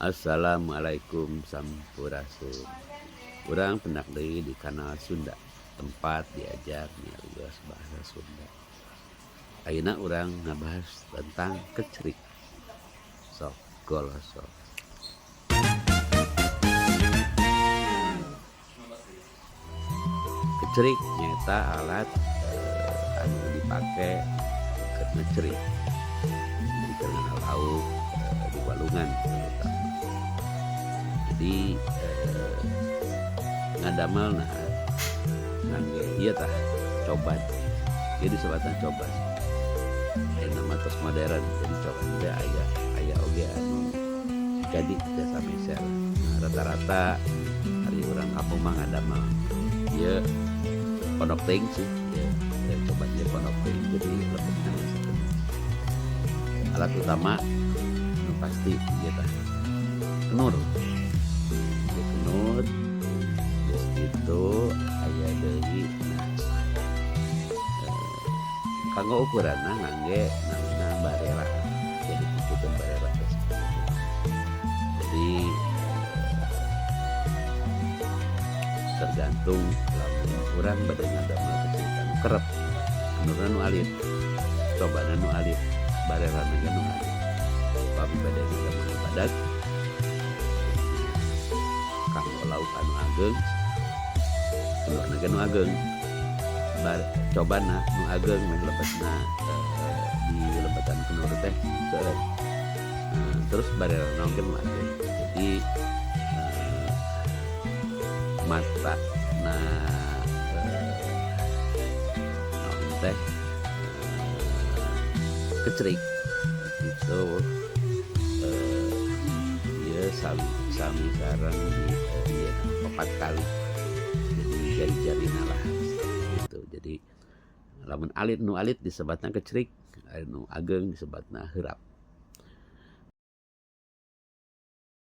Assalamualaikum, sampurasun. Urang pendak deui di kanal Sunda, tempat diajar nyarios bahasa Sunda. Ayeuna urang ngabahas tentang kecerik. Sok golosok. Kecerik nyaeta alat anu dipake keur ngecerik. Jadi keur lauk di walungan terutama. Jadi ngadamelna ngangge ieu tah, coban. Ieu disebutna coban. Ayeuna mah tos modern, jadi coban teh aya aya oge anu jadi jasa meser. Nah, rata-rata ari urang kampung mah ngadamel ieu pondok teuing sih ieu, coban ieu pondok teuing, jadi lebetna alat utama nu pasti ieu tah, kenur. Ieu kenur, geus kitu aya deui, nah, kanggo ukuranna ngangge namina barela, jadi disebutkeun barela teh. Jadi tergantung, lamun urang bade ngadamel kecerik anu kerep, kenurna nu alit, cobana nu alit, barelana ge nu alit. Upami bade ngadamel nu badag kanggo lauk anu ageng, kenurna ge nu ageng, cobana nu ageng meh lebetna di lebetan kenur teh seueur. Nah, terus barelana oge nu ageng. Jadi matana naon teh, kecerik itu ieu sami sami sareng di ieu 4 kali. Jadi jari-jarina lah gitu. Jadi lamun alit, nu alit disebatna kecerik, anu ageng disebatna heurap.